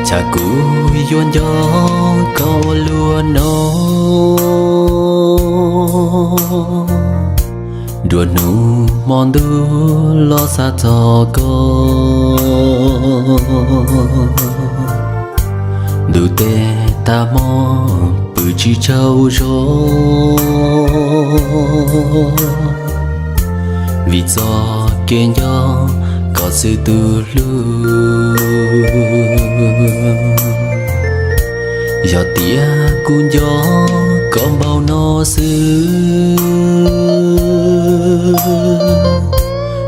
Cas kuv yuav nco koj ua luaj no, nruab hnub hmo ntuj los xav txog koj, ntuj teb tag hmo pw tsis tsaug zog, vim txoj kev nco koj xwb tus hlub. Yog tias kuv nco koj npaum no xwb,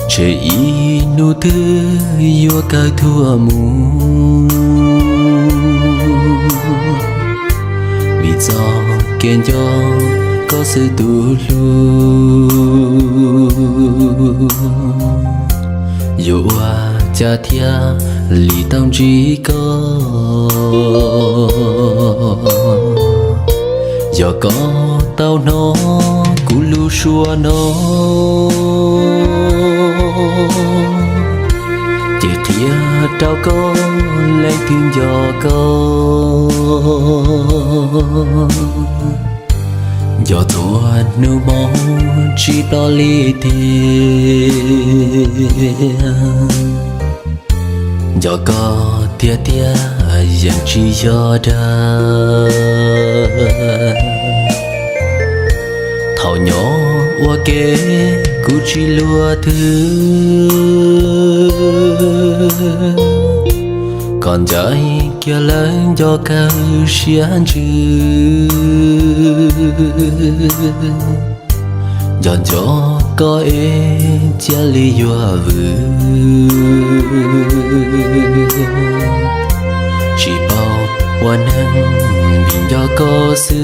ntshe ib hnub twg yuav kawg thuam mus, vim txoj kev nco koj xwb tus hlub. Yuav ua cas thiaj li tau ntsib koj, yog koj tau hnov kuv lub suab no, ces qhia rau koj leej twg nco koj. Nco txhua hnub hmo tsis ploj li tiag, nco koj tiag tiag yeej tsis yog dag. Thaum nyob ua ke kuv tsis luag twg, koj ncaim kiag lawm nco kawg siab ntsws. Nco nco koj es cia li yuav vwm, tsis paub ua neeg vim nco koj xwb.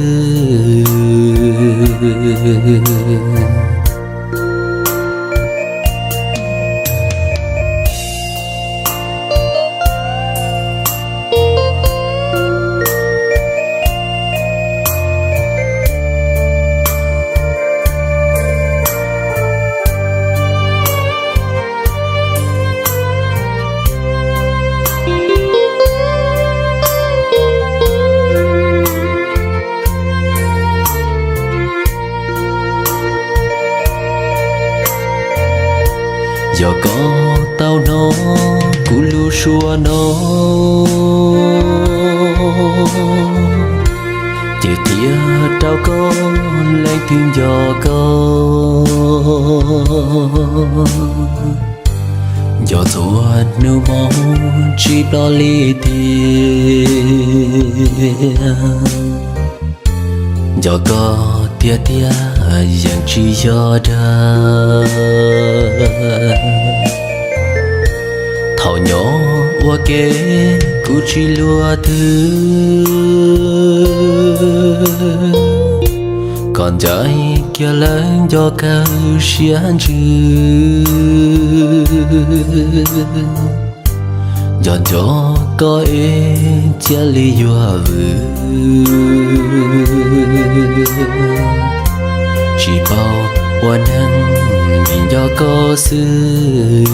Yog koj tau hnov kuv lub suab no, ces qhia rau koj leej twg nco koj. Nco txhua hnub hmo tsis ploj li tiag, nco koj tiag tiag yeej tsis yog dag. Thaum nyob ua ke kuv tsis luag twg, koj ncaim kiag lawm nco kawg siab ntsws. Nco nco koj es cia li yuav vwm, tsis paub ua neeg vim nco koj xwb.